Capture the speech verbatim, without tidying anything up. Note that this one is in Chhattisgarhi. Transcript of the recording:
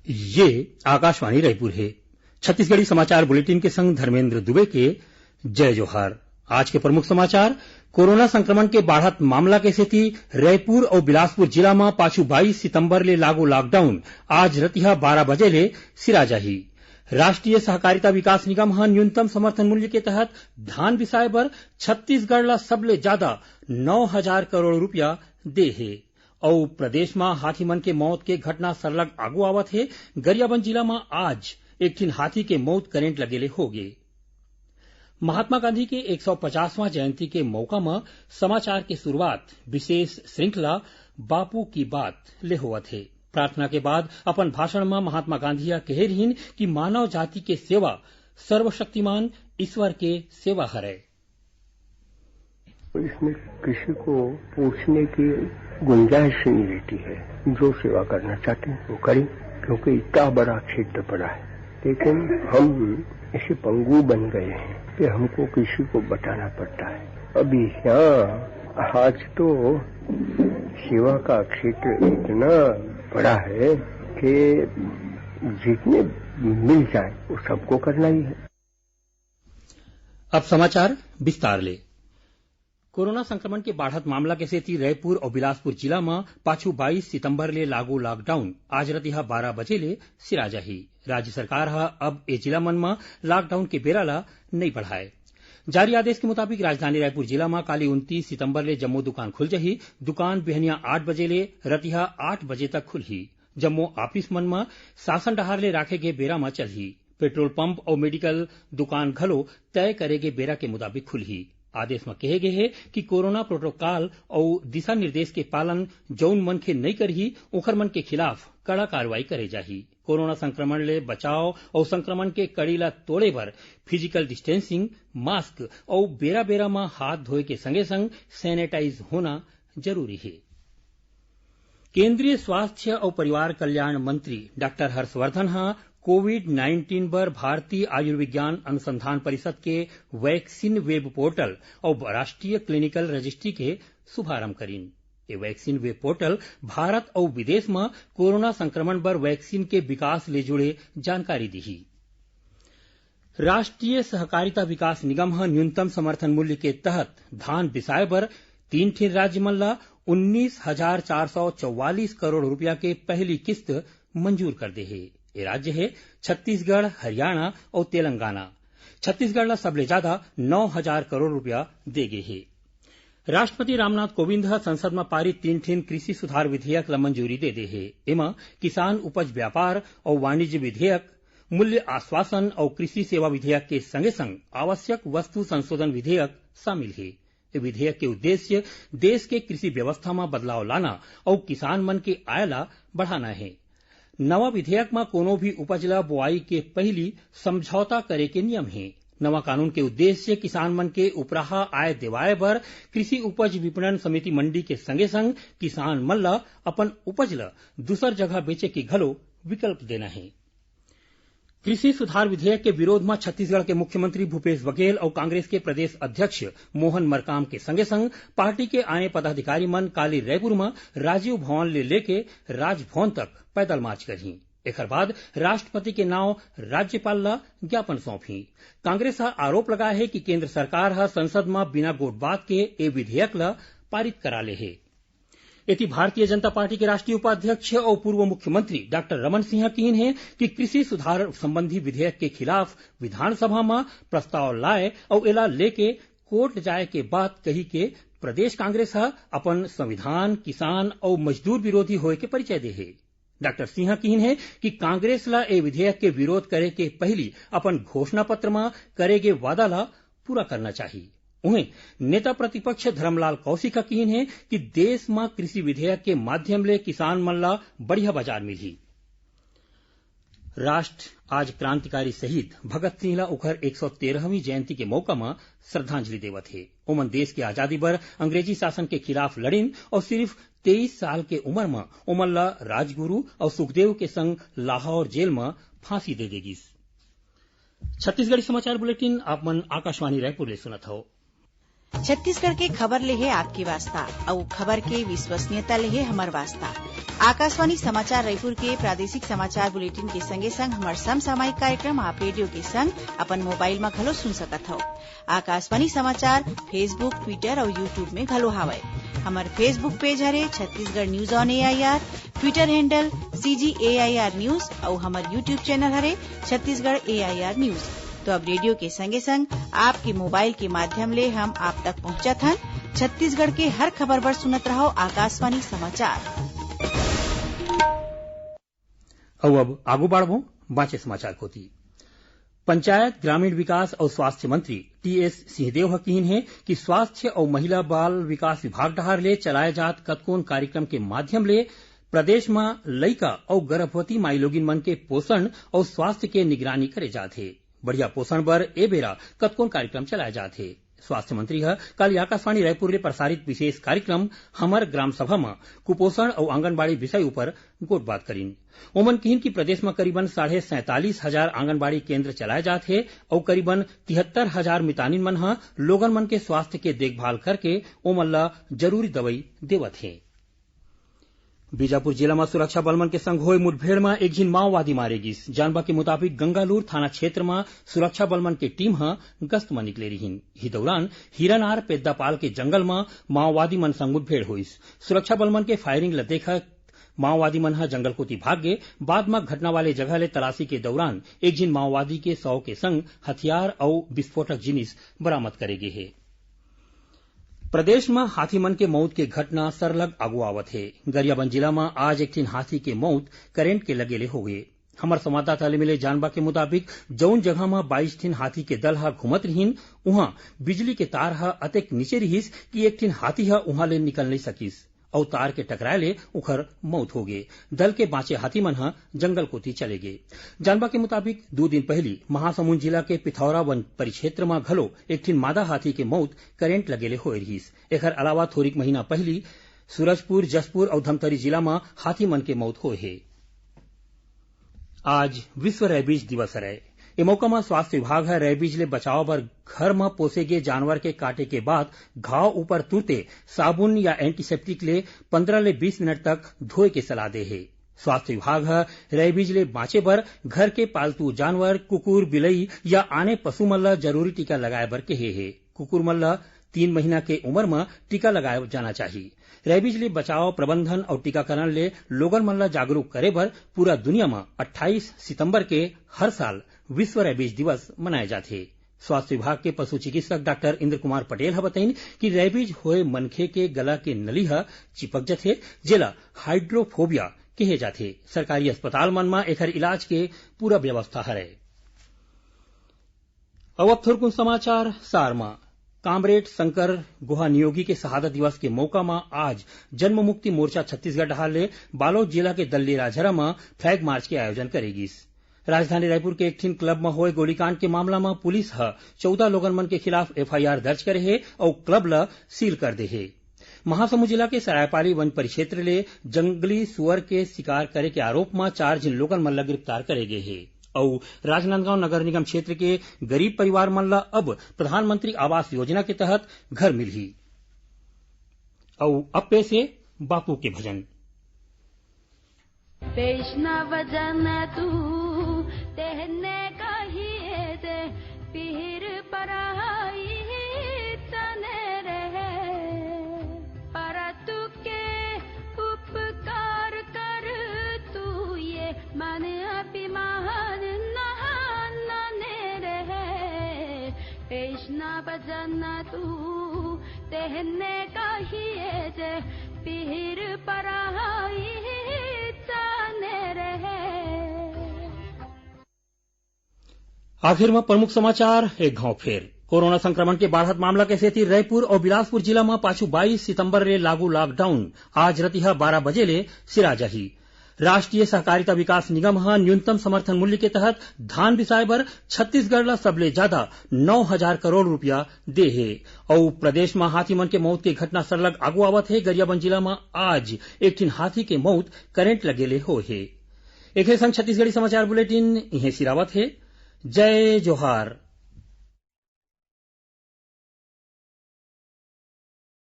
ये आकाशवाणी रायपुर हे। छत्तीसगढ़ी समाचार बुलेटिन के संग धर्मेंद्र दुबे के जय जोहार। आज के प्रमुख समाचार। कोरोना संक्रमण के बाढ़त मामला के सेती रायपुर अउ बिलासपुर जिला म पाछू बाईस सितंबर ले लागू लॉकडाउन आज रतिहा बारह बजे ले सिरा जाही। राष्ट्रीय सहकारिता विकास निगम ह न्यूनतम समर्थन मूल्य के तहत धान बिसाए बर छत्तीसगढ़ ला सबले जादा नौ हजार करोड़ रुपया दे हे। अउ प्रदेश म हाथी मन के मौत के घटना सरलग आगू आवत हे। गरियाबंद जिला म आज एक ठिन हाथी के मौत करंट लगे ले होगे। महात्मा गांधी के एक सौ पचासवां जयंती के मौका म समाचार के शुरुआत विशेष श्रृंखला बापू की बात ले होवत हे। प्रार्थना के बाद अपन भाषण म महात्मा गांधी ह कहे रिहिन कि मानव जाति के सेवा सर्वशक्तिमान ईश्वर के सेवा हरय। इसमें किसी को पूछने की गुंजाइश ही नहीं रहती है। जो सेवा करना चाहते हैं, वो करें, क्योंकि इतना बड़ा क्षेत्र पड़ा है। लेकिन हम ऐसे पंगु बन गए हैं कि हमको किसी को बताना पड़ता है। अब यहाँ आज तो सेवा का क्षेत्र इतना बड़ा है कि जितने मिल जाए, वो सबको करना ही है। अब समाचार विस्तार ले। कोरोना संक्रमण के बाढ़त मामला के सेती रायपुर अउ बिलासपुर जिला म पाछू बाईस सितंबर ले लागू लॉकडाउन आज रतिहा बारह बजे ले सिरा जाही। राज्य सरकार ह अब ए जिला मन म लॉकडाउन के बेरा ल नइ बढ़ाए। जारी आदेश के मुताबिक राजधानी रायपुर जिला म काली उनतीस सितंबर ले जम्मो दुकान खुल जाही। दुकान बिहनिया आठ बजे ले रतिहा आठ बजे तक खुलही। जम्मो ऑफिस मन म शासन डहार ले राखे गे बेरा म चलही। पेट्रोल पंप अउ मेडिकल दुकान घलो तय करे गे बेरा के मुताबिक खुलही। आदेश म कहे गे हे कि कोरोना प्रोटोकॉल अउ दिशा निर्देश के पालन जउन मनखे नइ करही, ओखर मन के खिलाफ कड़ा कार्रवाई करे जाही। कोरोना संक्रमण ले बचाव अउ संक्रमण के कड़ी ला तोड़े बर फिजिकल डिस्टेंसिंग, मास्क अउ बेरा-बेरा म हाथ धोए के संगे-संग सैनिटाइज होना जरूरी हे। केंद्रीय स्वास्थ्य अउ परिवार कल्याण मंत्री डॉक्टर हर्षवर्धन ह कोविड नाइंटीन बर भारतीय आयुर्विज्ञान अनुसंधान परिषद के वैक्सीन वेब पोर्टल अउ राष्ट्रीय क्लिनिकल रजिस्ट्री के शुभारंभ करीन। ये वैक्सीन वेब पोर्टल भारत अउ विदेश म कोरोना संक्रमण बर वैक्सीन के विकास ले जुड़े जानकारी दिही। राष्ट्रीय सहकारिता विकास निगम ह न्यूनतम समर्थन मूल्य के तहत धान बिसाए बर तीन ठिन राज्य मन ला उन्नीस हजार चार सौ चौवालीस करोड़ रुपया के पहली किस्त मंजूर कर दे हे। ये राज्य हे छत्तीसगढ़, हरियाणा अउ तेलंगाना। छत्तीसगढ़ ला सबले जादा नौ हजार करोड़ रुपया दे गे हे। राष्ट्रपति रामनाथ कोविंद ह संसद म पारित तीन ठिन कृषि सुधार विधेयक ल मंजूरी दे दे हे। एमा किसान उपज व्यापार अउ वाणिज्य विधेयक, मूल्य आश्वासन अउ कृषि सेवा विधेयक के संगे-संग आवश्यक वस्तु संशोधन विधेयक शामिल हे। ए विधेयक के उद्देश्य देश के कृषि व्यवस्था म बदलाव लाना अउ किसान मन के आय ल बढ़ाना हे। नवा विधेयक म कोनो भी उपज ल बोआई के पहिली समझौता करे के नियम हे। नवा कानून के उद्देश्य किसान मन के उपराहा आय देवाय बर कृषि उपज विपणन समिति मंडी के संगे-संग किसान मन ल अपन उपज ल दूसर जगह बेचे के घलो विकल्प देना हे। कृषि सुधार विधेयक के विरोध म छत्तीसगढ़ के मुख्यमंत्री भूपेश बघेल अउ कांग्रेस के प्रदेश अध्यक्ष मोहन मरकाम के संगे-संग पार्टी के आने पदाधिकारी मन काली रायपुर म राजीव भवन ले लेके राजभवन तक पैदल मार्च करही। एखर बाद राष्ट्रपति के नांव राज्यपाल ल ज्ञापन सौंपही। कांग्रेस ह आरोप लगाय हे कि केंद्र सरकार ह संसद म बिना गोठ बात के ए विधेयक ल पारित करा ले हे। एती भारतीय जनता पार्टी के राष्ट्रीय उपाध्यक्ष अउ पूर्व मुख्यमंत्री डॉक्टर रमन सिंह किहीन हे कि कृषि सुधार संबंधी विधेयक के खिलाफ विधानसभा म प्रस्ताव लाए अउ एला लेके कोर्ट जाए के बात कही के प्रदेश कांग्रेस ह अपन संविधान, किसान अउ मजदूर विरोधी होए के परिचय दे हे। डॉक्टर सिंह किहीन हे कि कांग्रेस ल ए विधेयक के विरोध करे के पहिली अपन घोषणा पत्र म करे गे वादा ल पूरा करना चाही। उहें, नेता प्रतिपक्ष धरमलाल कौशिक ह किहीन हे कि देश म कृषि विधेयक के माध्यम ले किसान मन ल बढ़िया बाजार मिलही। राष्ट्र आज क्रांतिकारी शहीद भगत सिंह ल ओखर एक सौ तेरहवीं जयंती के मौका म श्रद्धांजलि देवत हे। ओमन देश के आजादी बर अंग्रेजी शासन के खिलाफ लड़िन अउ सिर्फ तेईस साल के उमर म ओमन ल राजगुरु अउ सुखदेव के संग लाहौर जेल म फांसी दे दे गिस। छत्तीसगढ़ी समाचार बुलेटिन आप मन आकाशवाणी रायपुर ले सुनत हव। छत्तीसगढ़ के खबर ले हे आपके वास्ता, अउ खबर के विश्वसनीयता ले हे हमर वास्ता। आकाशवाणी समाचार रायपुर के प्रादेशिक समाचार बुलेटिन के संगे संग हमर समसामयिक कार्यक्रम आप रेडियो के संग अपन मोबाइल म घलो सुन सकत हव। आकाशवाणी समाचार Facebook, Twitter अउ YouTube में घलो हावय। हमर Facebook पेज हरे Chhattisgarh news on AIR, Twitter handle CG AIR news अउ हमर YouTube चैनल हरे छत्तीसगढ़ एआईआर न्यूज। तो अब रेडियो के संगे संग आपके मोबाइल के माध्यम ले हम आप तक पहुंचत हन। छत्तीसगढ़ के हर खबर बर सुनत रहव आकाशवाणी समाचार। अउ अब आगू बढ़बो बांचे समाचार कोती। पंचायत, ग्रामीण विकास अउ स्वास्थ्य मंत्री टीएस सिंहदेव ह किहिन हे कि स्वास्थ्य अउ महिला बाल विकास विभाग डहार ले चलाए जात कतकोन कार्यक्रम के माध्यम ले प्रदेश म लइका अउ गर्भवती माईलोगिन मन के पोषण अउ स्वास्थ्य के निगरानी करे जात हे। बढ़िया पोषण बर ए बेरा कतकोन कार्यक्रम चलाए जात हे। स्वास्थ्य मंत्री ह काली आकाशवाणी रायपुर ले प्रसारित विशेष कार्यक्रम हमर ग्राम सभा म कुपोषण अउ आंगनबाड़ी विषय उपर गोठबात करिन। ओमन किहिन कि प्रदेश म करीबन साढ़े सैंतालीस हजार आंगनबाड़ी केंद्र चलाए जात हे अउ करीबन तिहत्तर हजार मितानिन मन ह लोगन मन के स्वास्थ्य के देखभाल करके ओमन ल जरूरी दवई देवत हे। बीजापुर जिला म सुरक्षा बल मन के संग होए मुठभेड़ म एक झिन माओवादी मारे गिस। जानबा के मुताबिक, गंगालूर थाना क्षेत्र म सुरक्षा बल मन के टीम ह गश्त म निकले रिहिन। इही दौरान हीरानार पेद्दापाल के जंगल म माओवादी मन संग मुठभेड़ होइस। सुरक्षा बल मन के फायरिंग ल देखत माओवादी मन ह जंगल कोती भाग गे। बाद म घटना वाले जगह ले तलाशी के दौरान एक झिन माओवादी के शव के संग हथियार अउ विस्फोटक जिनिस बरामद करे गे हे। प्रदेश म हाथी मन के मौत के घटना सरलग आगू आवत हे। गरियाबंद जिला म आज एक ठिन हाथी के मौत करंट के लगे ले होगे। हमर संवाददाता ले मिले जानबा के मुताबिक, जउन जगह म बाईस ठिन हाथी के दल ह घूमत रिहिन, उहां बिजली के तार ह अतेक नीचे रिहिस कि एक ठिन हाथी ह उहां ले निकल नइ सकिस अउ तार के टकराए ले उखर मौत होगे। दल के बांचे हाथी मन ह जंगल कोती चले गे। जानबा के मुताबिक, दू दिन पहिली महासमुंद जिला के पिथौरा वन परिक्षेत्र म घलो एक ठिन मादा हाथी के मौत करंट लगे ले होए रिहिस। एखर अलावा थोरिक महीना पहिली सूरजपुर, जशपुर अउ धमतरी जिला म हाथी मन के मौत होए हे। आज विश्व रैबीज दिवस हरय। ए मौका म स्वास्थ्य विभाग ह रैबीज ले बचाव बर घर म पोसे गे जानवर के काटे के बाद घाव ऊपर तुरते साबुन या एंटीसेप्टिक ले पंद्रह ले बीस मिनट तक धोए के सलाह दे हे। स्वास्थ्य विभाग ह रैबीज ले बांचे बर घर के पालतू जानवर, कुकुर, बिलई या आने पशु मन ल जरूरी टीका लगाए बर केहे हे। कुकुर मन ल तीन महीना के उमर म टीका लगाए जाना चाही। रैबीज ले बचाव, प्रबंधन अउ टीकाकरण ले लोगन मन ल जागरूक करे बर पूरा दुनिया म अट्ठाईस सितंबर के हर साल विश्व रैबीज दिवस मनाए जाथे। स्वास्थ्य विभाग के पशु चिकित्सक डॉक्टर इंद्र कुमार पटेल ह बतइन कि रैबीज होए मनखे के गला के नली ह चिपक जथे, जेला हाइड्रोफोबिया केहे जाथे। सरकारी अस्पताल मन म एखर इलाज के पूरा व्यवस्था हरय। अउ अब थोरकुन समाचार सार म। कामरेड शंकर गुहा नियोगी के शहादत दिवस के मौका म आज जन्म मुक्ति मोर्चा छत्तीसगढ़ डहार ले बालोद जिला के दल्लीराजहरा म फ्लैग मार्च के आयोजन करे गिस। राजधानी रायपुर के एक ठिन क्लब म होए गोलीकांड के मामला म पुलिस ह चौदह लोगन मन के खिलाफ एफआईआर दर्ज करे हे अउ क्लब ल सील कर दे हे। महासमुंद जिला के सरायपाली वन परिक्षेत्र ले जंगली सुअर के शिकार करे के आरोप म चार झिन लोगन मन ल गिरफ्तार करे गे हे। अउ राजनांदगांव नगर निगम क्षेत्र के गरीब परिवार मन ल अब प्रधानमंत्री आवास योजना के तहत घर मिलही। अउ अब पेश हे बापू के भजन। वैष्णव जन तू तेहने कहिए जे पीर पराई तने रहे। परतु के उपकार कर तू ये मन अभिमान नहानने रहे। वैष्णव जन तू तेहने कहिए जे पीर पराई तने रहे। आखिर म प्रमुख समाचार एक घाव फेर। कोरोना संक्रमण के बाढ़त मामला के सेती रायपुर अउ बिलासपुर जिला म पाछू बाईस सितंबर ले लागू लॉकडाउन आज रतिहा बारह बजे ले सिरा जाही। राष्ट्रीय सहकारिता विकास निगम ह न्यूनतम समर्थन मूल्य के तहत धान बिसाए बर छत्तीसगढ़ ल सबले जादा नौ हजार करोड़ रुपया दे हे। अउ प्रदेश म हाथी मन के मौत के घटना सरलग आगू आवत हे। गरियाबंद जिला म आज एक ठिन हाथी के मौत करंट लगे ले होए हे। एखरे संग छत्तीसगढ़ी समाचार बुलेटिन इहें सिरावत हे। जय जोहार।